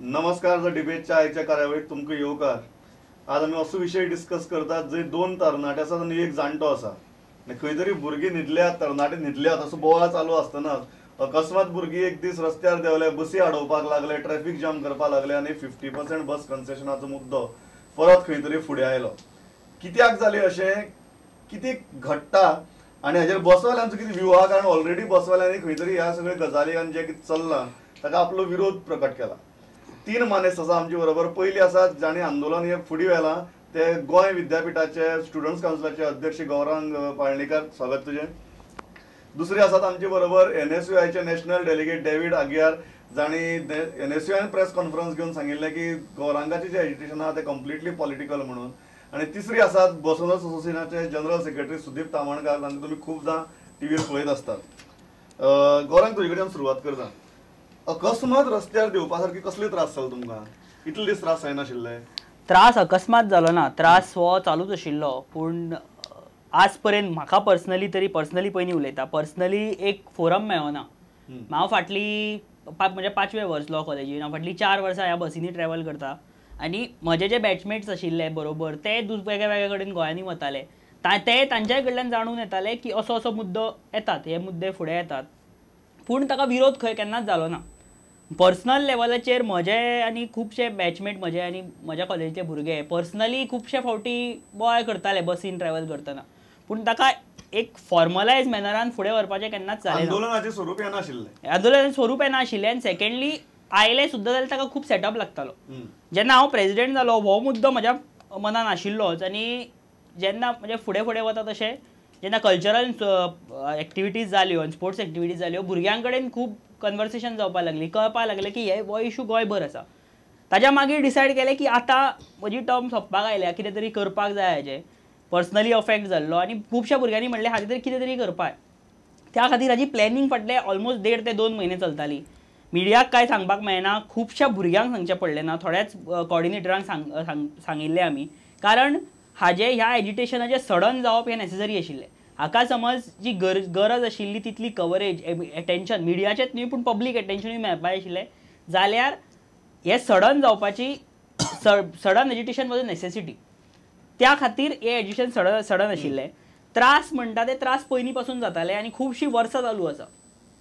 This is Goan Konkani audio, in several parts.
नमस्कार. The डिबेटच्या आयच्या कार्यावळीत तुमकां येवकार. आज आमी असो विशय डिस्कस करतात जंय दोन तरणाटे आसात आनी एक जाणटो आसा आनी खंय तरी भुरगीं न्हिदल्यात, तरणाटे न्हिदल्यात असो बोवाळ चालू आसतनाच अकस्मात भुरगीं एक दीस रस्त्यार देंवले, बसी आडोवपाक लागले, ट्रॅफिक जाम करपाक लागले आनी 50% बस कन्सेशनाचो मुद्दो परत खंय तरी फुडें आयलो. कित्याक जालें अशें, कितें घडटा आनी हाजेर बसवाल्यांचो कितें व्यू आहा? कारण ऑलरेडी बसवाल्यांनी खंय तरी ह्या सगळ्या गजाली आनी जें कितें चल्लां ताका आपलो विरोध प्रकट केला. तीन मानेस्त आसा आमचे बरोबर. पयली आसा जांणी आंदोलन हे फुडें व्हेलां ते गोंय विद्यापिठाचे स्टुडंट्स कावन्सिलाचे अध्यक्ष गौरांग पाळणीकर, स्वागत तुजें. दुसरे आसात आमचे बरोबर NSUIचे नॅशनल डेलिगेट डेव्हिड आगियार, जांणी NSUIन प्रेस कॉन्फरन्स घेवन सांगिल्लें की गौरांगाचें जें एजिटेशन आहा तें कंप्लिटली पॉलिटिकल म्हणून. आनी तिसरी आसात बस ओनर्स असोसिएशनाचे जनरल सेक्रेटरी सुदीप तामणकार, तांकां तुमी खुबदां टीव्हीर पळयत आसतात. गौरांग, तुजे कडल्यान सुरवात करता. अकस्मात रस्त्यार देंवपा सारकी कसले त्रास जाले तुमकां? इतले दीस त्रास जायनाशिल्ले? त्रास अकस्मात जालो ना, त्रास हो चालूच आशिल्लो. पूण आज पर्यंत म्हाका पर्सनली तरी, पर्सनली पयलीं उलयता, पर्सनली एक फोरम मेळना. हांव फाटली म्हणजे 5वें वर्स लॉ कॉलेजीन, हांव फाटलीं 4 वर्सां ह्या बसींनी ट्रॅवल करता आनी म्हजे जे बॅचमेट्स आशिल्ले बरोबर ते वेगळ्या वेगळ्या कडेन गोंयांनी वताले, ते तांच्याय कडल्यान जाणून येताले की असो असो मुद्दो येतात, हे मुद्दे फुडें येतात. पूण ताका विरोध खंय केन्नाच जालो ना. पर्सनल लेवलाचेर म्हजे आनी खुबशे बॅचमेट म्हजे आनी म्हज्या कॉलेजीचे भुरगे पर्सनली खुबशे फावटी बोवाळ करताले बसीन ट्रॅवल करतना, पूण ताका एक फॉर्मलायज मॅनरान फुडें व्हरपाचें केन्नाच जालें ना. आंदोलनाचें स्वरूप येनाशिल्लें, आंदोलनाचें स्वरूप येनाशिल्लें. आनी सेकंडली आयलें सुद्दां जाल्यार ताका खूब सेटअप लागतालो. जेन्ना हांव प्रेजिडेंट जालो हो मुद्दो म्हज्या मनान आशिल्लोच आनी जेन्ना म्हणजे फुडें फुडें वता तशें जेन्ना कल्चरल एक्टिविटीज जाल्यो आनी स्पोर्ट्स एक्टिविटीज जाल्यो, भुरग्यां कडेन खूब कन्वर्सेशन जावपाक लागली, कळपाक लागलें की हे हो इशू गोंयभर आसा. ताज्या मागीर डिसायड केलें की आतां म्हजी टर्म सोंपपाक आयल्या, कितें तरी करपाक जाय. हाजें पर्सनली अफेक्ट जाल्लो आनी खुबश्या भुरग्यांनी म्हणलें हाजें तरी कितें तरी करपाक. त्या खातीर हाजी प्लॅनिंग फाटले ऑलमोस्ट 1.5 ते 2 म्हयने चलताली. मिडियाक कांय सांगपाक मेळना, खुबश्या भुरग्यांक सांगचें पडलें ना, थोड्याच कॉर्डिनेटरांक सांगिल्लें आमी, कारण हाजें ह्या एजिटेशनाचें सडन जावप हें नॅसेसरी आशिल्लें. हाका समज जी गरज आशिल्ली तितली कवरेज, एटेन्शन मिडियाचेंच न्हय पूण पब्लीक एटेन्शनूय मेळपाक आशिल्लें जाल्यार हें सडन जावपाची sudden agitation was a necessity. त्या खातीर हें एजिटेशन सडन आशिल्लें. त्रास म्हणटा ते त्रास पयलीं पासून जाताले आनी खुबशीं वर्सां चालू आसा.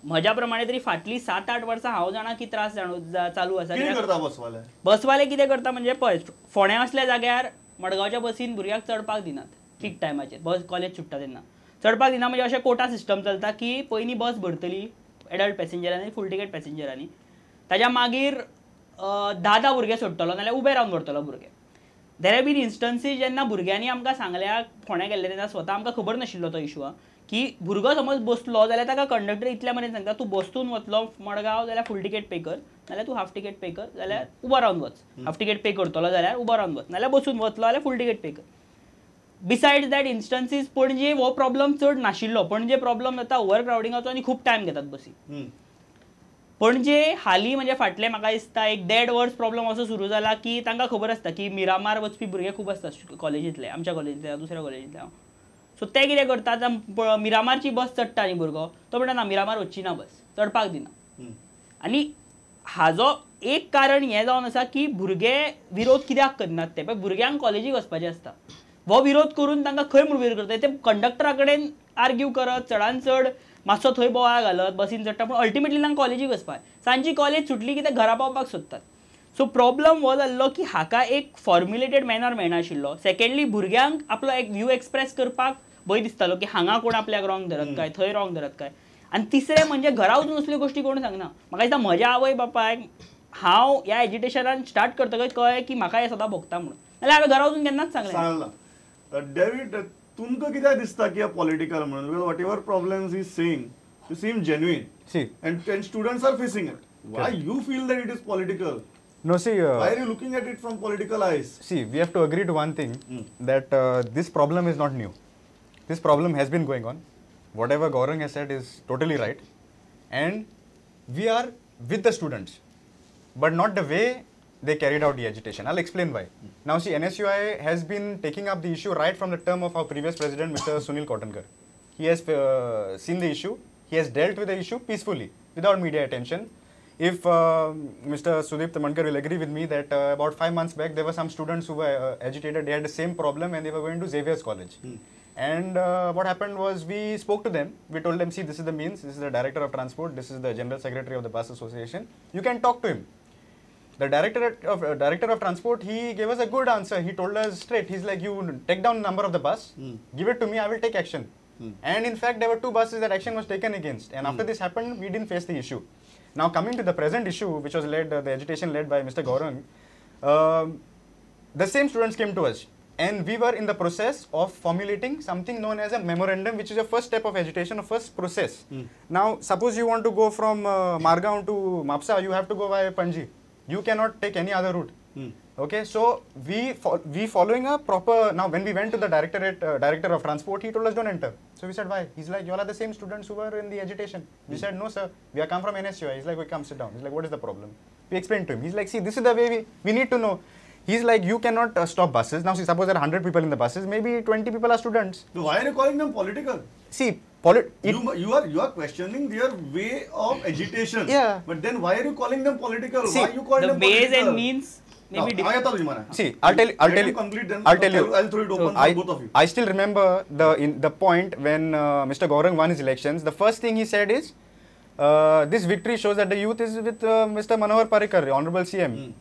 म्हज्या प्रमाणे तरी फाटलीं 7-8 वर्सां हांव जाणा की त्रास चालू आसा. कितें करता बसवाले? बसवाले कितें करता म्हणजे पळय, फोंड्या असल्या जाग्यार मडगांवच्या बसीन भुरग्यांक चडपाक दिनात ठीक टायमाचेर. बस कॉलेज सुट्टा तेन्ना चडपाक दिना. म्हणजे अशें कोटा सिस्टम चलता की पयलीं बस भरतली एडल्ट पॅसेंजरांनी, फूल टिकेट पॅसेंजरांनी, ताज्या मागीर 10-10 भुरगे सोडटलो नाल्यार उबे रावन व्हरतलो भुरगे. There have been instances जेन्ना भुरग्यांनी आमकां सांगल्या, फोंड्या गेल्ले तेन्ना स्वता आमकां खबर नाशिल्लो तो इशू की भुरगो समज बसलो जाल्यार ताका कंडक्टर इतल्या मेरेन सांगता तूं बसून वतलो मडगांव जाल्यार फूल टिकेट पे कर, नाल्यार तूं हाफ टिकेट पे कर, जाल्यार उबो रावन वच. हाफ टिकेट पे करतलो जाल्यार उबो रावन वच, नाल्यार बसून वतलो जाल्यार फूल टिकेट पे कर. बिसायड्स that instances Panaji हो प्रॉब्लम चड नाशिल्लो. पणजे प्रॉब्लम जाता ओवर क्रावडिंगाचो आनी खूब टायम घेतात बसी. पणजे हालीं म्हणजे फाटलें म्हाका दिसता 1-1.5 वर्स प्रॉब्लम असो सुरू जाला की तांकां खबर आसता की मिरामार वचपी भुरगे खूब आसता कॉलेजींतले, आमच्या कॉलेजींतले, दुसऱ्या कॉलेजींतले. सो ते कितें करतात, मिरामारची बस चडटा न्ही भुरगो, तो म्हणटा ना मिरामार वचची ना बस, चडपाक दिना. आनी हाजो एक कारण हें जावन आसा की भुरगे विरोध कित्याक करनात ते, पळय भुरग्यांक कॉलेजीक वचपाचें आसता, हो विरोध करून तांकां खंय म्हूण विरोध करता ते कंडक्टरा कडेन आर्ग्यू करत, चडान चड मातसो थंय बोवाळ घालत बसीन चडटा, पूण अल्टिमेटली तांकां कॉलेजीक वचपाक, सांजची कॉलेज सुटली की ते घरा पावपाक सोदतात. सो प्रॉब्लम हो जाल्लो की हाका एक फॉर्म्युलेटेड मॅनर मेळनाशिल्लो. सेकंडली भुरग्यांक आपलो एक व्यू एक्सप्रेस करपाक भंय दिसतालो की हांगा कोण आपल्याक रॉंग धरत काय, थंय रॉंग धरत काय. आनी तिसरें म्हणजे घरा वचून असल्यो गोश्टी कोण सांगना. म्हाका दिसता म्हज्या आवय बापायक हांव ह्या एजिटेशनान स्टार्ट करतकच कळ्ळें की म्हाका हें सदां भोगता म्हणून, नाल्यार हांवें घरा वचून केन्नाच सांगलें. डेव्हिड, तुमकां कित्याक दिसता की पॉलिटिकल म्हणून? Because whatever problems he saying you seem genuine. See, and students are facing it. Why you feel that it is political? No, see, why are you looking at it from political eyes? See, we have to agree to one thing, that this problem is not new. This problem has been going on. Whatever Gaurang has said is totally right. And we are with the students, but not the way they carried out the agitation. I'll explain why. Now see, NSUI has been taking up the issue right from the term of our previous president, Mr. Sunil Kotankar. He has seen the issue, he has dealt with the issue peacefully, without media attention. If Mr. Sudeep Tamankar will agree with me that about 5 months back there were some students who were agitated. They had the same problem and they were going to Xavier's College. And what happened was we spoke to them. We told them, see, this is the means, this is the director of transport, this is the general secretary of the bus association. You can talk to him. The director of transport, he gave us a good answer. He told us straight. He's like, you take down the number of the bus, give it to me, I will take action. And in fact, there were 2 buses that action was taken against. And after this happened, we didn't face the issue. Now coming to the present issue, which was led, the agitation led by Mr. Gaurang, the same students came to us. And we were in the process of formulating something known as a memorandum, which is a first step of agitation, a first process. Now, suppose you want to go from Margaon to Mapsa, you have to go via Panji. You cannot take any other route. Okay, so we following a proper... Now, when we went to the director of transport, he told us don't enter. So we said, why? He's like, you all are the same students who were in the agitation. We said, no, sir, we are come from NSUI. He's like, we come sit down. He's like, what is the problem? We explained to him. He's like, see, this is the way we need to know. He's like, you cannot stop buses. Now, see, suppose there are 100 people in the buses, maybe 20 people are students. So why are you calling them political? See, you are questioning their way of agitation. Yeah. But then why are you calling them political? See, why are you calling the them ways political? and means may be different. See, I'll tell you. Complete, then I'll tell you. I'll throw it open for both of you. I still remember the point when Mr. Gaurang won his elections. The first thing he said is, this victory shows that the youth is with Mr. Manohar Parrikar, the Honorable CM.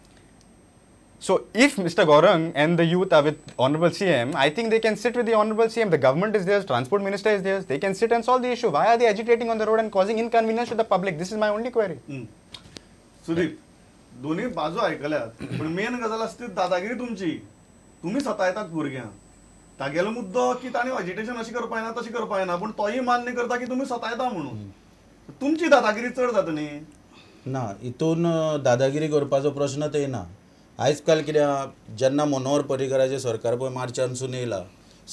So if Mr. Gaurang and the youth are with Honorable CM, I think they can sit with the Honorable CM. The government is theirs, transport minister is theirs. They can sit and solve the issue. Why are they agitating on the road and causing inconvenience to the public? This is my only query. Sudeep, दोन्ही बाजू आयकल्यात पण मेन गजाल आसता ती दादागिरी तुमची. तुमी सतायतात भुरग्यांक. तागेलो मुद्दो की ताणें एजिटेशन अशें करपा जायना तशें करपा जायना, पूण तोय मान्य करता की तुमी सतायता म्हणून. तुमची दादागिरी चड जाता न्ही? ना, हितून दादागिरी करपाचो प्रश्नच येना. आयज काल कितें, जेन्ना मनोहर पर्रीकराचें सरकार पळय मार्चानसून येयला,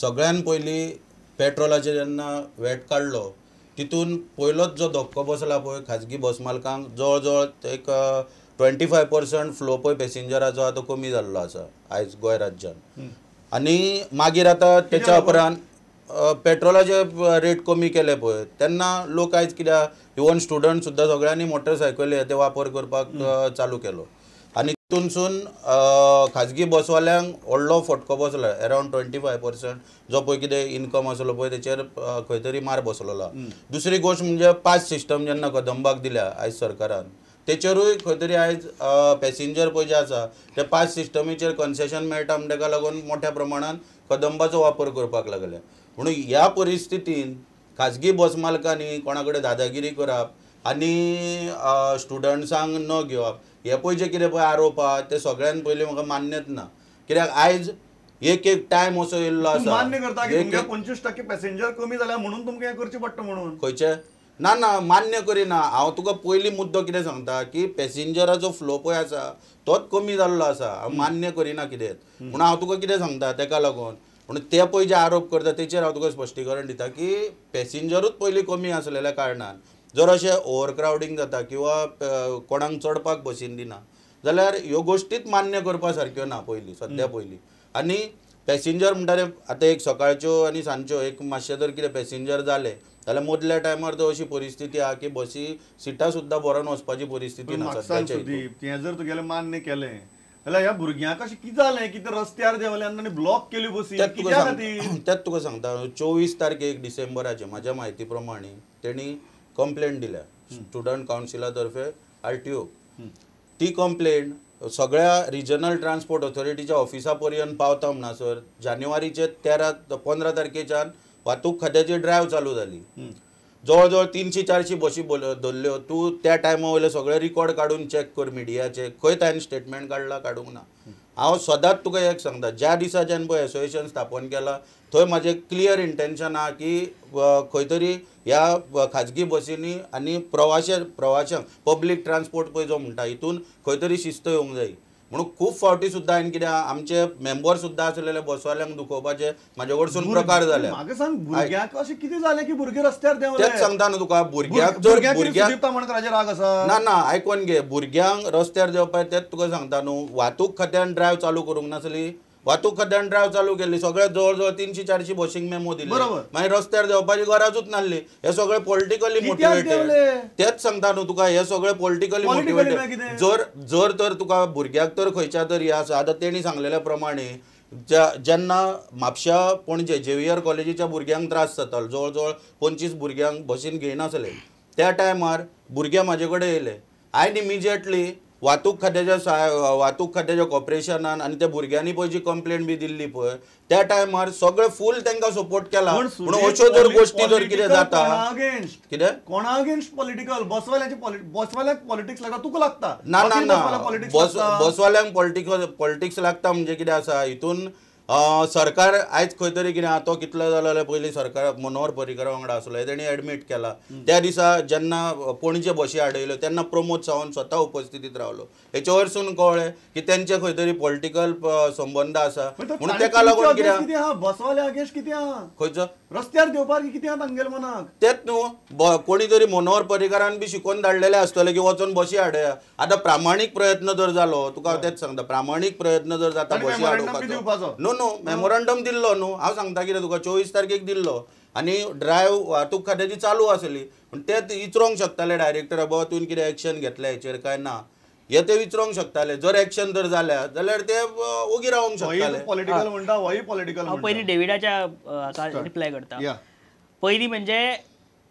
सगळ्यान पयलीं पेट्रोलाचेर जेन्ना वेट काडलो तितून पयलोच जो धक्को बसला पळय खाजगी बस मालकांक, जवळ जवळ एक 25% फ्लो पळय पॅसेंजराचो आतां कमी जाल्लो आसा आयज गोंय राज्यान. आनी मागीर आतां तेच्या उपरांत पेट्रोलाचे रेट कमी केले पळय तेन्ना लोक आयज कित्याक इवन स्टुडंट सुद्दां सगळ्यांनी मोटरसायकली ते वापर करपाक चालू केलो. आनी तितूनसून खाजगी बसवाल्यांक व्हडलो फटको बसला, अरावंड 25% जो पळय कितें इनकम आसलो पळय तेचेर खंय तरी मार बसलेलो. दुसरी गोश्ट म्हणजे पास सिस्टम जेन्ना कदंबाक दिल्या आयज सरकारान, तेचेरूय खंय तरी आयज पॅसेंजर पळय जे आसा ते पास सिस्टमीचेर कन्सेशन मेळटा म्हण तेका लागून मोठ्या प्रमाणान कदंबाचो वापर करपाक लागले. म्हणून ह्या परिस्थितीन खाजगी बस मालकांनी कोणा कडेन दादागिरी करप आनी स्टुडंट्सांक न घेवप हे पळय जे कितें पळय आरोप आहा ते सगळ्यान पयलीं म्हाका मान्यच ना. कित्याक आयज एक एक टायम असो येयल्लो आसा. मान्य करता की 25% पॅसेंजर कमी जाल्या म्हणून तुमकां हें करचें पडटा म्हणून? खंयचें? ना ना, मान्य करिना. हांव तुका पयलीं मुद्दो कितें सांगता की पॅसेंजराचो फ्लो पळय आसा तोच कमी जाल्लो आसा. हांव मान्य करिना कितेंच, म्हणून हांव तुका कितें सांगता तेका लागून म्हणून ते पळय जे आरोप करता तेचेर हांव तुका स्पश्टीकरण दिता की पॅसेंजरूच पयलीं कमी आसलेल्या कारणान जर अशें ओवर क्रावडींग जाता किंवा कोणाक चडपाक बसीन दिना जाल्यार ह्यो गोश्टीच मान्य करपा सारक्यो ना पयलीं, सद्या पयलीं. आनी पॅसेंजर म्हणटा ते आतां एक सकाळच्यो आनी सांजच्यो एक मातशें जर कितें पॅसेंजर जाले जाल्यार मदल्या टायमार तर अशी परिस्थिती आहा की बसी सिटां सुद्दां भरून वचपाची परिस्थिती ना सद्याच्या. सुदीप, हें जर तुगेलें मान्य केलें जाल्यार ह्या भुरग्यांक अशें कितें जालें की ते रस्त्यार देंवले आनी ब्लॉक केली बसी? तेच तुका सांगता, 24 तारखेक डिसेंबराचे म्हाज्या म्हायती प्रमाणे तेणी कंप्लेंट दिल्या स्टुडंट कावन्सिला तर्फे RTO. ती कंप्लेंट सगळ्या रिजनल ट्रान्सपोर्ट ऑथॉरिटीच्या ऑफिसा पर्यंत पावता म्हणसर जानेवारीचे 13-15 तारखेच्यान वाहतूक खात्याची ड्रायव्ह चालू जाली. जवळ जवळ 300-400 बशी धरल्यो. तूं त्या टायमा वयले सगळे रिकॉर्ड काडून चॅक कर मिडियाचे, खंय ताणें स्टेटमेंट काडला काडूंक ना. हांव सदांच तुका एक सांगता, ज्या दिसाच्यान पळय एसोसिएशन स्थापन केलां थंय म्हाजें क्लियर इंटेन्शन आहा की खंय तरी ह्या खाजगी बसींनी आनी प्रवाशांक पब्लीक ट्रान्सपोर्ट पळय जो म्हणटा हितून खंय तरी शिस्त येवंक जाय. म्हणून खूब फावटी सुद्दां हांवें कितें आमचे मेंबर सुद्दां आसलेले बसवाल्यांक दुखोवपाचे म्हाजे कडसून प्रकार जाले. म्हाका सांग, भुरग्यांक अशें कितें जालें की भुरगे रस्त्यार देंवले? तेच सांगता न्हू तुका, भुरग्यांक जर भुरग्यांक राग आसा ना ना आयकोन घे, भुरग्यांक रस्त्यार देंवपाक तेच तुका सांगता न्हू. वाहतूक खात्यान ड्रायव्ह चालू करूंक नासली वाहतूक खात्यान ड्रायव्ह चालू केली, सगळे जवळ जवळ 300-400 बसींक मेमो दिले, मागीर रस्त्यार देंवपाची गरजूच नासली. हे सगळे पॉलिटिकली मोटिवेटेड, तेच सांगता न्हू तुका, हे सगळे पॉलिटिकली मोटिवेटेड. जर जर तर तुका भुरग्याक तर खंयच्या तरी आसा, आतां तेणी सांगलेल्या प्रमाणे जेन्ना म्हापश्या पणजे झेवियर कॉलेजीच्या भुरग्यांक त्रास जातालो, जवळ जवळ 25 भुरग्यांक बसीन घेयनासले, त्या टायमार भुरगे म्हाजे कडेन येयले. हांवें इमिजिएटली वाहतूक खात्याच्या कॉर्पोरेशनान आनी त्या भुरग्यांनी पळय जी कंप्लेन बी दिल्ली पळय त्या टायमार सगळे फूल तांकां सपोर्ट केला. पूण अश्यो जर गोश्टी जर कितें जाता, कितें कोणा अगेन्स्ट पॉलिटिकल, बसवाल्यांक पॉलिटिक्स लागता, तुका लागता? ना ना ना, बसवाल्यांक पॉलिटिक्स लागता म्हणजे कितें आसा हितून सरकार आयज खंय तरी कितें आहा, तो कितलो जालो जाल्यार पयलीं सरकार मनोहर पर्रीकरा वांगडा आसलो, तेणी एडमीट केला. त्या दिसा जेन्ना पणजे बशी आडयल्यो तेन्ना प्रमोद सावंत स्वता उपस्थितीत रावलो. हेचे वरसून कळ्ळें की तेंचे खंय तरी पॉलिटिकल संबंद आसा, म्हणून तेका लागून कितें बसवाल्या अगेन्स्ट कितें आहा, खंयचो रस्त्यार देंवपाक कितें आहा तांगेले मनाक, तेच न्हू. कोणी तरी मनोहर पर्रीकरान बी शिकोवन धाडलेले आसतले की वचोन बशी आडया. आतां प्रामाणीक प्रयत्न जर जालो, तुका तेच सांगता, प्रामाणीक प्रयत्न जर जाता बशी आडोवपाचो, नो नो मेमोरंडम दिल्लो न्हू, हांव सांगता कितें तुका, 24 तारखेक दिल्लो आनी ड्रायव्ह वाहतूक खात्याची चालू आसली, पूण ते विचारूंक शकताले डायरेक्टर बाबा तुवें कितें एक्शन घेतलें हेचेर काय ना, हे ते विचारूंक शकताले. जर एक्शन जर जाल्या जाल्यार ते ओगी रावंक शकताले. पॉलिटिकल म्हणटा, होय पॉलिटिकल. हांव पयलीं डेविडाच्या रिप्लाय करता. पयलीं म्हणजे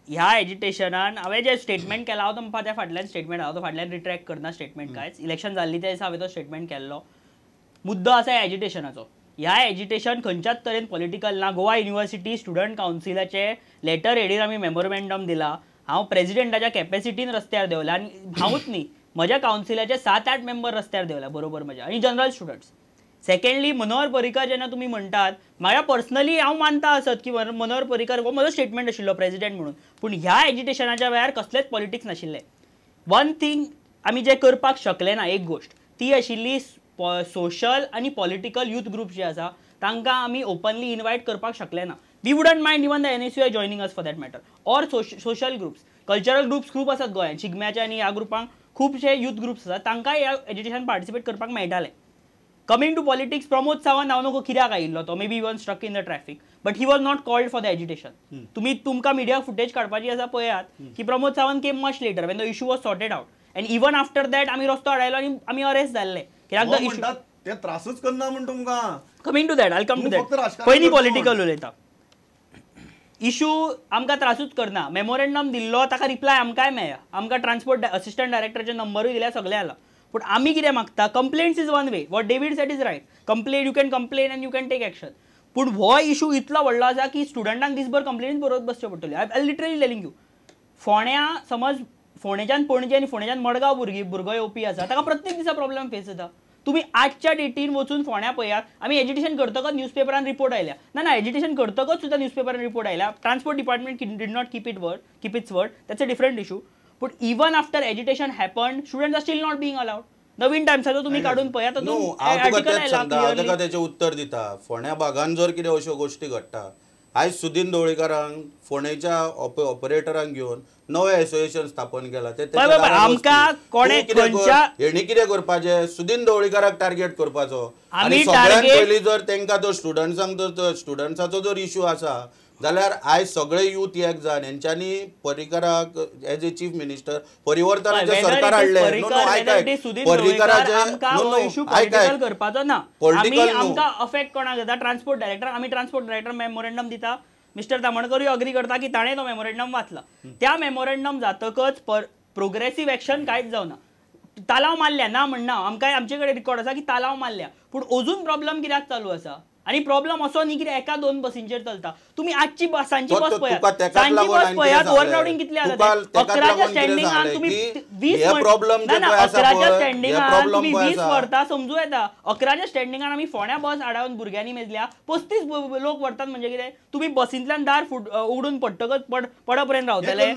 ह्या एजिटेशनान हांवें जें स्टेटमेंट केलां, हांव तुमकां त्या फाटल्यान स्टेटमेंट, हांव तो फाटल्यान रिट्रॅक्ट करना स्टेटमेंट कांयच. इलेक्शन जाल्ली त्या दिसा हांवें तो स्टेटमेंट केल्लो. मुद्दो आसा एजिटेशनाचो. ह्या एजिटेशन खंयच्याच तरेन पॉलिटिकल ना. गोवा युनिवर्सिटी स्टुडंट कावन्सिलाचे लेटर हेडीर आमी मेमोरेंडम दिला. हांव प्रेजिडेंटाच्या कॅपेसिटीन रस्त्यार देंवला आनी हांवूच न्ही, म्हज्या कावन्सिलाचे 7-8 मेंबर रस्त्यार देंवला बरोबर म्हज्या, आनी general students. Secondly, Manohar Parrikar जेन्ना तुमी म्हणटात, म्हाका पर्सनली हांव मानता आसत की मनोहर पर्रीकर हो म्हजो स्टेटमेंट आशिल्लो प्रेजिडेंट म्हणून, पूण ह्या एजिटेशनाच्या वेळार कसलेच पॉलिटिक्स नाशिल्लें. वन थींग आमी जें करपाक शकले ना एक गोश्ट, ती आशिल्ली सोशल आनी पॉलिटिकल यूथ ग्रुप जे आसा तांकां आमी ओपनली इनवायट करपाक शकले ना. We wouldn't mind even the NSUI joining us for that matter, or social groups, cultural groups खूब आसात गोंयांत, शिगम्याच्या आनी ह्या ग्रुपांक खुबशे यूथ ग्रुप्स आसात, तांकांय ह्या एज्युकेशन पार्टिसिपेट करपाक मेळटालें. Coming to politics, Pramod Sawant हांव नको कित्याक आयिल्लो तो, maybe even stuck in the traffic, but he was not called for the agitation. तुमी तुमकां मिडिया फुटेज काडपाची आसा पळयात की Pramod Sawant came much later when the issue was sorted out, and even after that आमी रस्तो आडायलो आनी आमी अरेस्ट जाल्ले. ते त्रासूच करना म्हण तुमकां. Coming to that, I come to that. पयलीं पॉलिटिकल उलयता. इशू आमकां त्रासूच करना. मेमोरेंडम दिल्लो ताका रिप्लाय आमकांय मेळ्ळा, आमकां ट्रान्सपोर्ट असिस्टंट डायरेक्टराचे नंबरूय दिल्या, सगळें आला. पूण आमी कितें मागता, complaints is one way, what David said is right, complain, you can complain and you can take action. पूण हो इशू इतलो व्हडलो आसा की स्टुडंटांक दिसभर कंप्लेनीच बरोवत बसच्यो पडटल्यो. I literally telling you, फोंड्या समज फोंडेच्यान पणजे आनी फोंडेच्यान मडगांव भुरगो येवपी आसा, ताका प्रत्येक दिसा प्रॉब्लम फेस जाता. तुमी आजच्या डेटीन वचून फोंड्या पळयात, आमी एजिटेशन करतकच न्यूजपेपरान रिपोर्ट आयल्या, ना ना एजिटेशन करतकच सुद्दां न्यूजपेपरान रिपोर्ट आयल्या. Transport department did not keep its word, that's a different issue. पूण even after agitation happen, students are still not being allowed. नवीन टायम्साचो तुमी काडून पळयात, आर्टिकल आयला. ताका तेचें उत्तर दिता. फोंड्या भागान जर कितें अश्यो गोश्टी घडटा, आयज सुदीन ढवळीकारांक फोंडेच्या ऑपरेटरांक घेवन नवें एसोसिएशन स्थापन केलां. हेणी कितें करपाचें, सुदीन ढवळीकाराक टार्गेट करपाचो. आनी सगळ्यांत पयलीं जर तांकां जर स्टुडंट्सांक जर स्टुडंट्साचो जर इशू आसा जाल्यार आयज सगळे यूथ एक जावन हेंच्यांनी पर्रीकराक एज ए चीफ मिनिस्टर परिवर्तनाचें सरकार हाडलें. पर्रीकराचें करपाचो ना, आमकां अफेक्ट कोणाक जाता, ट्रान्सपोर्ट डायरेक्टर. आमी ट्रान्सपोर्ट डायरेक्टर मेमोरेंडम दिता, मिस्टर तामणकरूय अग्री करता की ताणें तो मेमोरेंडम वाचला. त्या मेमोरेंडम जातकच प्रोग्रेसीव एक्शन कांयच जावना. तालाव मारल्या ना म्हणना, आमकां आमचे कडेन रिकॉर्ड आसा की तालाव मारल्या, पूण अजून प्रॉब्लम कित्याक चालू आसा. आनी प्रॉब्लम असो न्ही की एका दोन बसींचेर चलता. तुमी आजची सांजची बस पळयात, सांजची बस पळयात, ओवरक्रावडींग कितलें जाता. 11च्या स्टँडिंगान तुमी 20 ना 11च्या स्टँडिंगान तुमी 20 व्हरता, समजू येता. 11च्या स्टँडिंगान आमी फोंड्या बस आडावन भुरग्यांनी मेजल्या 35 लोक व्हरतात, म्हणजे कितें तुमी बसींतल्यान दार उगडून पडटकच पडपर्यंत रावतले.